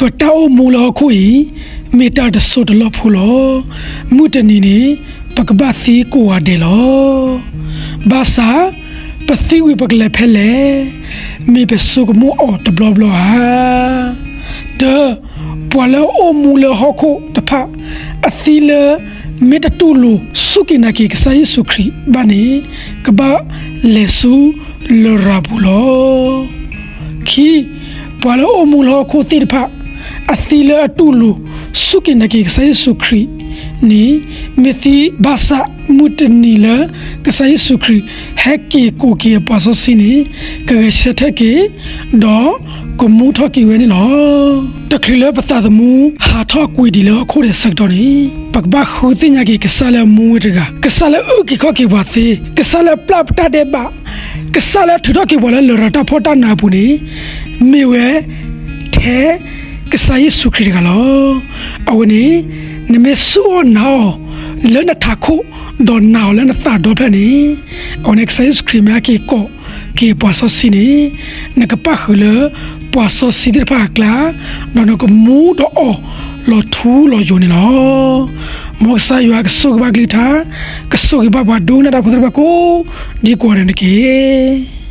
ပတၢ်အိၣ်မူလၢဟီၣ်ခိၣ်အံၤ မ့ၢ်တၢ်တစိၢ်တလီၢ်ဖိလီၤ. မုၢ်တနံၤန့ၣ် ပကဘၣ်သံကိးဂၤဒဲးလီၤ. ဘၣ်ဆၣ် ပသံဝံၤပကလဲၤဖဲလဲၣ်, မ့ၢ်ပဆိကမိၣ်အီၤတဘျီဘျီဧါ. တၢ, ပှၤလၢအအိၣ်မူလၢဟီၣ်ခိၣ်တဖၣ် အသံလၢ မ့ၢ်တတူၢ်လိာ်စူၢ်က့ၤနာ်က့ၤကစၢ်ယ့ၣ်ၡူးခရံာ်ဘၣ်န့ၣ် ကဘၣ်လဲၤဆူလရာ်ပူၤလီၤ. ခံ, ပှၤလၢအအိၣ်မူလၢဟီၣ်ခိၣ်သ့ၣ်တဖၣ် အသံလၢအတူၢ်လိာ်စူၢ်က့ၤနာ်က့ၤကစၢ်ယ့ၣ်ၡူးခရံာ်န့ၣ် မ့ၢ်သံဘၣ်ဆၣ်မုၢ်တနံၤလၢ ကစၢ်ယ့ၣ်ၡူးခရံာ်ဟဲက့ၤကိးက့ၤအပှၤစီဆှံန့ၣ် ကဂဲၤဆၢထၢၣ်က့ၤ ဒီးကမူထီၣ်က့ၤဝဲန့ၣ်လီၤ. တချုးလၢပသးသမူဟးထီၣ်ကွံာ်ဒံးလၢဟီၣ်ခိၣ်ဒဲးဆၢကတီၢ်န့ၣ် ပကဘၣ်ဃုသ့ၣ်ညါက့ၤကစၢ်လၢအမူဝဲတဂၤ, ကစၢ်လၢအအုၣ်က့ၤခီၣ်က့ၤပှၤသ့, ကစၢ်လၢအပျၢ်ပတၢ်ဒဲးဘး, ကစၢ်လၢအထုးထီၣ်က့ၤပှၤလၢလရာ်တၢ်ဖှီၣ်တၢ်နးအပူၤန့ၣ် မ့ၢ်ဝဲ ထဲကစၢ်ယ့ၣ်ၡူးခရံာ်တဂၤလီၤ. အဝဲန့ၣ် နမ့ၢ်စူၢ်အီၤနာ်အီၤလၢနထးခိၣ် ဒီးနာ်အီၤလၢနသးဒီဖျၢၣ်န့ၣ် အဝဲန့ၣ်ကစၢ်ယ့ၣ်ၡူးခရံာ်မ့ၢ်ဟဲက့ၤကိးက့ၤပှၤစီဆှံန့ၣ် နကပၣ်ဃုာ်လၢပှၤစီဆှံသ့ၣ်တဖၣ်အကျါ, ဒီးနကမူဒီးအီၤလီၤထူလီၤယိာ်န့ၣ်လီၤ. မ်ကစၢ်ယွၤကဆိၣ်ဂ့ၤဘၣ်ကလုၢ်ကထါ, ကဆိၣ်ဂ့ၤဘၣ်ပှၤဒိကနၣ်တၢ်ဖိသ့ၣ်တဖၣ်ကိးဒံကိးဂၤဒဲးန့ၣ်တက့ၢ်.